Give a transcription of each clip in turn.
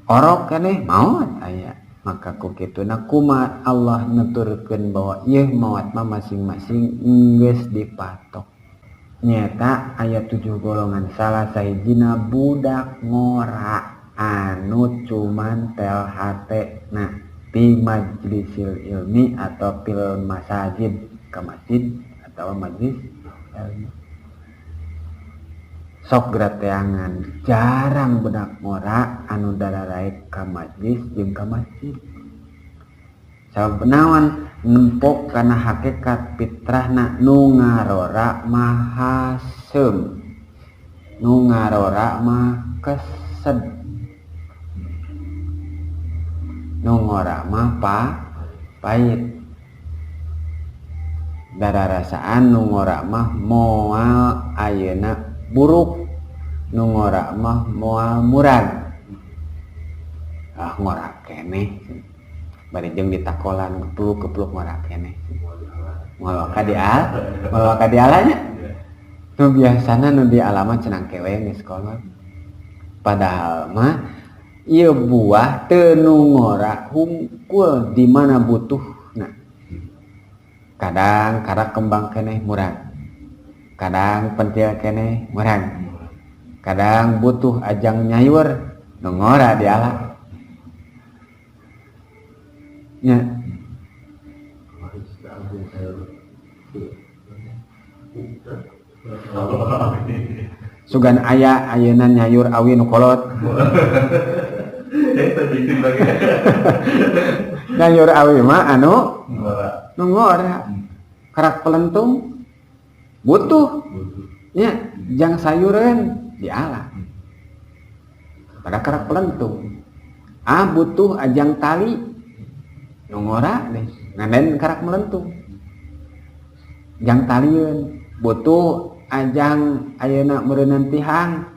Orok keneh maot aya. Maka ku kituna kumaha Allah nuturkeun bahwa ieu maot mah masing-masing geus dipatok. Nyata aya 7 golongan, salah sahijina budak ngora anu cuman tel hate na di majlisil ilmi atau fil masajid, ke masjid atau majlis ilmi. Sok grateangan jarang budak ngora anu dararaek ka majlis jeung ka masjid. Sabab naon nempok kana hakikat fitrahna nu ngarora mah haseum, nu ngarora mah kesed, nu ngora mah pahit. Dararasaan nu ngora mah moal ayeuna buruk, nu ngora mah moal murag. Ah ngora keneh bari jeung ditakolan kepluk-kepluk ngora keneh. Moal ka dial, moal ka dialanya. Nu biasana nu di alaman cenah kewe geus kolot. Padahal mah ieu buah teu nu ngora hungkul di mana butuhna. Kadang karak kembang keneh murag, kadang pentil keneh murag, kadang butuh ajang nyayur nu ngora diala. Nya. Sugan aya ayeuna nyayur awi nu kolot. Nyayur awi mah anu nu ngora. Karak pelentung butuh nya jang sayureun diala. Pada karak pelentung ah butuh ajang tali nu ngora deh nganden karak melentung jang talieun butuh ajang ayeuna meureunnan tihang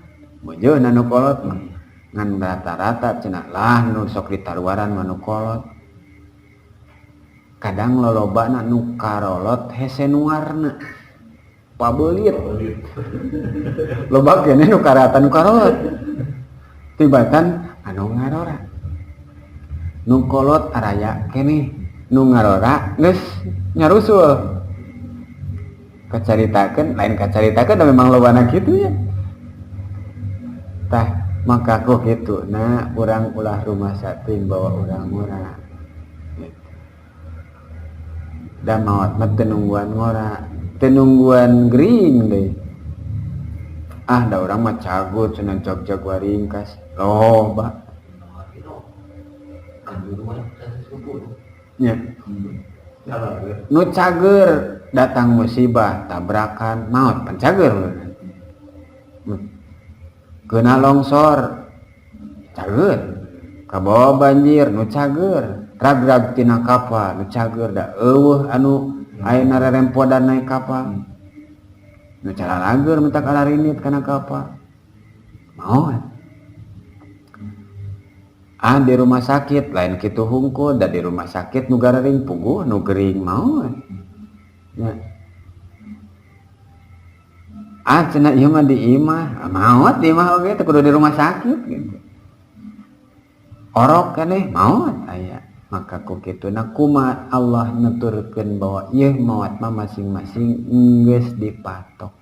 meujeuna nu kolot mah ngan rata-rata cenah lah nu sok ditaruaran mah nu kolot. Kadang lolobana nu karolot hese nuarna pabeulit loba keneh nu karata nu karolot tibatan anu ngarora nu kolot araya keneh nu ngarora geus nyarusul kacaritakeun lain kacaritakeun da memang lobana kitu ya. Tah maka ku kitu na urang ulah rumah sating bawa urang ngora gitu. Da maot mah teu nungguan ngora, teu nungguan gering deui. Ah da urang mah cagut cenah jog-jog waringkas loba. Nya. Nu cager datang musibah tabrakan maot pan cager. Kena longsor cager, kabawa banjir nu cager, rag-rag tina kapal nu cager da eueuh anu ayeuna rerempodan naik kapal. Nu calalager mentak alarinit kana kapal. Maot. Ah di rumah sakit lain kitu hungkul da di rumah sakit nu gararing puguh nu gering maot. Nya. Ah cenah ieu mah di imah, maot di imah oge teu kudu di rumah sakit gitu. Orok keneh maot aya. Maka ku kituna kumaha Allah nuturkeun bahwa ieu maot mah masing-masing geus dipatok.